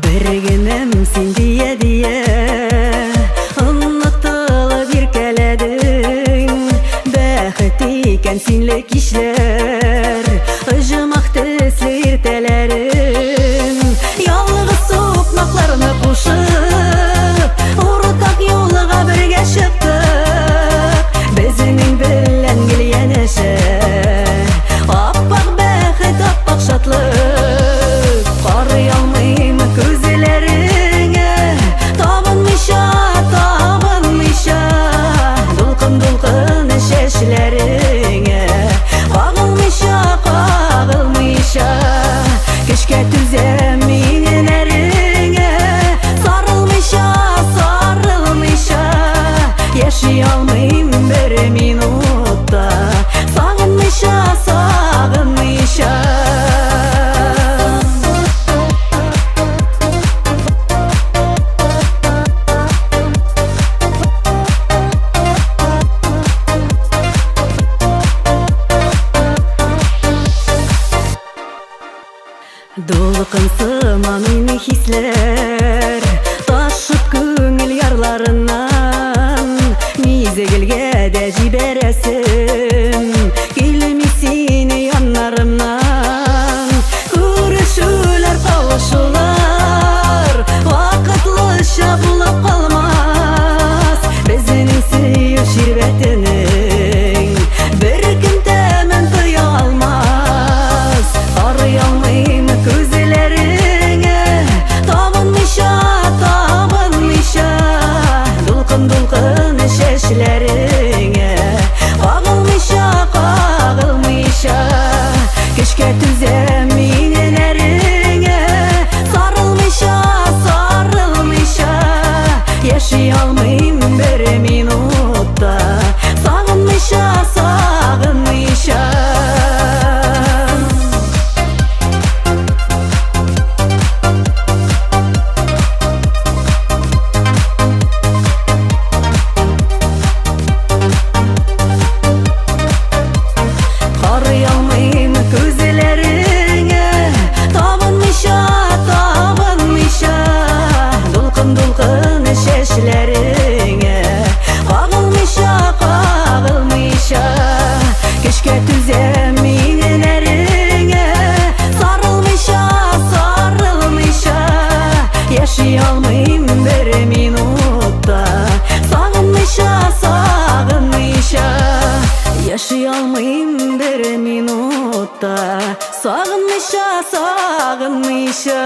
Бер генәм син дия-дия Онытылып иркәләдең. Бәхет икән синле кичләр, Оҗмах төсле иртәләрең. Ялгыз сукмакларны кушып, Уртак юлга бергә чыктык. Безнең белән гел янәшә Аппак бәхет, аппак шатлык. Карый алмыйм күзләреңә, Табынмыйча, табынмыйча, Дулкын-дулкын чәчләреңә, Кагылмыйча, кагылмыйча, Көчкә түзәм иңнәреңә, Сарылмыйча, сарылмыйча, Яши алмыйм бер минутта, Сагынмыйча, сагынмыйча. Дулкын сыман уйный хисләр, Ташып күңел ярларыннан. Мизгелгә дә җибәрәсем Килми сине яннарымнан. Күрешүләр, кавышулар Вакытлыча булып калмас. Безнең сөю ширбәтенең Беркем тәмен тоя алмас. Карый алмыйм күзләреңә, Табынмыйча, табынмыйча, Дулкын-дулкын чәчләреңә, Кагылмыйча, кагылмыйча, Көчкә түзәм иңнәреңә, Сарылмыйча, сарылмыйча, Яши алмыйм бер минутта, Сагынмыйча, сагынмыйча. Карый алмыйм күзләреңә, Табынмыйча, табынмыйча, Дулкын-дулкын чәчләреңә, Кагылмыйча, кагылмыйча, Көчкә түзәм иңнәреңә, Сарылмыйча, сарылмыйча, Яши алмыйм бер минутта, Сагынмыйча, сагынмыйча, Яши алмыйм бер минутта, Сагынмыйча, сагынмыйча.